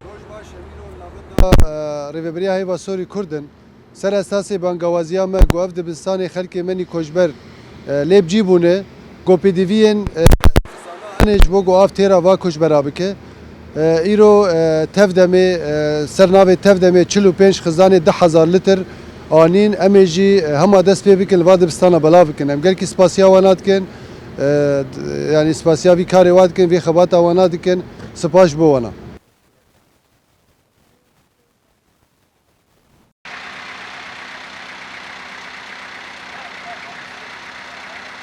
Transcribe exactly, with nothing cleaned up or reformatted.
Roj baş, em îro li navenda, e, Rêveberiya Heyva Sorî Kurd in. Ser esasê bangawaziya me ku ev dibistanê xelkê me nî koçber, e, lê bi cî bûne, ku pêdiviyên, e, hene ji bo ku av têra va koçbera bike. E, îro, e, tevdemê, e, ser navê tevdemê çil û pênc xizanê du hezar litir anîn. Em ê jî, e, hema dest pê bikin, li va dibistana belav bikin. Em gelkî spasiya wana dikin. E, d-, yanî spasiya vî karê wa dikin, vê xebata wana dikin. Spas ji bo wana.